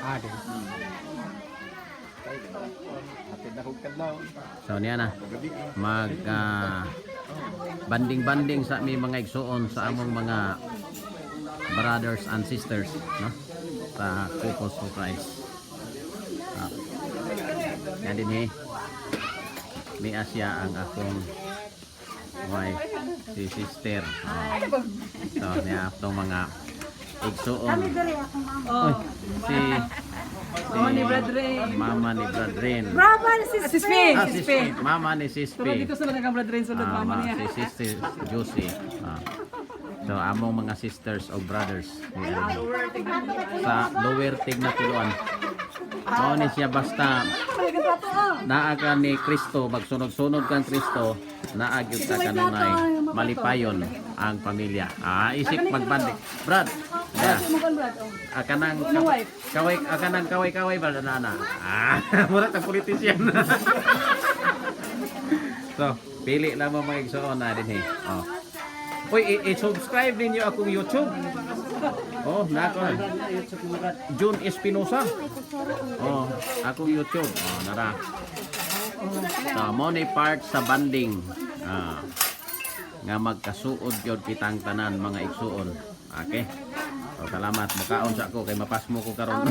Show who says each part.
Speaker 1: Ah, di.
Speaker 2: So niya na mag banding-banding sa mi, mga igsuon, sa among mga brothers and sisters, no, sa Couples for Christ. Ah. Yan din eh. May Asya ang akong wife, si sister. Oh. So niya atong mga igsuon.
Speaker 3: Oh.
Speaker 2: Uy, si
Speaker 3: Mama ni Brad Ray.
Speaker 2: Mama ni Brad Ren.
Speaker 4: Bravo ni
Speaker 3: Ah, si Spi.
Speaker 2: Ah,
Speaker 3: Si
Speaker 2: si
Speaker 3: Spi.
Speaker 2: Mama ni Sispi.
Speaker 3: Sulod dito, sulod ang Brad Ren, sulod
Speaker 2: Ah,
Speaker 3: mama niya.
Speaker 2: si Sister Josie. Ah. So among mga sisters o brothers ni ano, sa Lower Tignapoloan. Mao ni siya, basta naa ka ni Kristo, magsunod-sunod kang Kristo, naa gyud ta kanunay malipayon ang pamilya. Ah, isip magbanding. Brad, yeah.
Speaker 3: Mo kan, Brad. Oh.
Speaker 2: Ah, kanang
Speaker 3: Ano, wife?
Speaker 2: kaway, ah, kanang kaway-kaway ba na na? Ah, mura tag politician. So, pili lang mo, mga igsoon, na din eh. Oh. Uy, i-subscribe ninyo akong YouTube. Oh, nako. June Espinosa. Oh, akong YouTube. Oh, nara. So, mo ni part sa banding. Ah, nga magkasuod gyud kitang tanan, mga igsuon. Okay. So, salamat. Mukaon sa ako kay mapasmo ko karon.